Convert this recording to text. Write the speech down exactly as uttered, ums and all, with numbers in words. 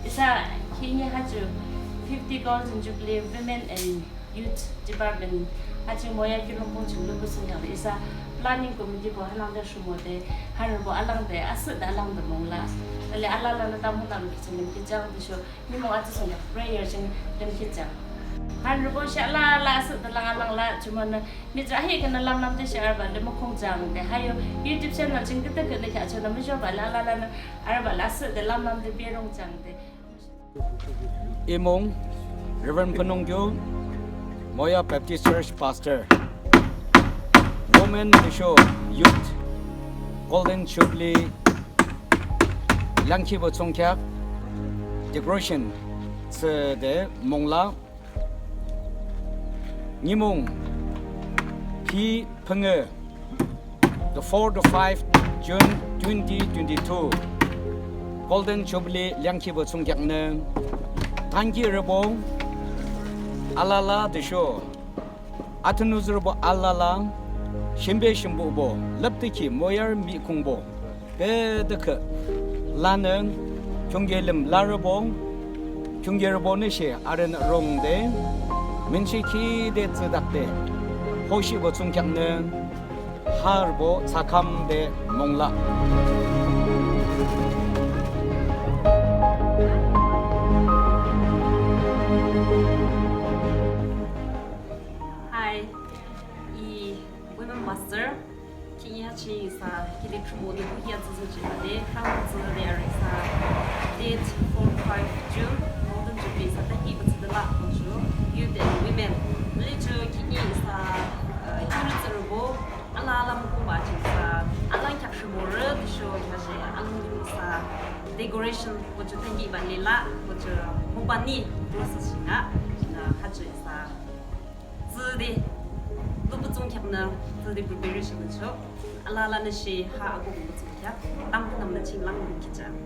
Isa khihni ha ju fifty Golden Jubilee Women and Youth Department ha ju moya kiulongpung ju lubuh thsungkheak isa planning committeebo hanangde rhimode, hanrübo alangde asühde alangde mungla. Tüshe alalanü tamkhüntamnü ki ching lümkhi jang tüsho nimung atsü thsungkheak prayer ching lümkhi jang. Hanrübo she alala asühde lang alangla, jumonü mihtsürü ahihkhühnü lamlamde she arübah le mukhung jangde, ha yo YouTube channel ching küdükhühnü kheahchonü muzhobah le alalanü arübah le asühde lamlamde berung jangde. Imung Reverend Phunongyul, Moya Baptist Church Pastor, Women tüsho Youth, Golden Jubilee leangkhibo thsungkheak decoration thsüde mungla. Nimung P Phüngü, the four to five June twenty twenty-two, Golden Jubilee leangkhibo thsungkheaknü tankirübo alala tüsho atünuzürübo alala, shimbe shimbuhbo, lüpdükhi moyar mihkhungbo, küdükhüh lanü khiungkerüm larübo, khiungkerübonü she arün rungde minshihkhi de thsüdakde, hoshihbo thsungkheaknü harübo thsakham de mungla. Hi, I women pastor. Khihni ha ching isa kilit rhimode kuhi atsü thsüjihbah le, rhangdung thsüde arü isa date four five June, Golden Jubilee isa tankihpü thsüde la kocho, youth and women. Lecho khihni isa, uh, youth tsührübo alala mukhungbah ching isa alang kheak rhimorü tüsho kheaküshe alunglim isa decoration kocho tankihbah le la kocho mobani process ching a, ching a ha ju isa thsüde, lubuh thsungkheaknü thsüde preparation cho. Alalanü she ha akuk lubuh thsungkheak tamkhüntamnü ching lang lümkhi jang.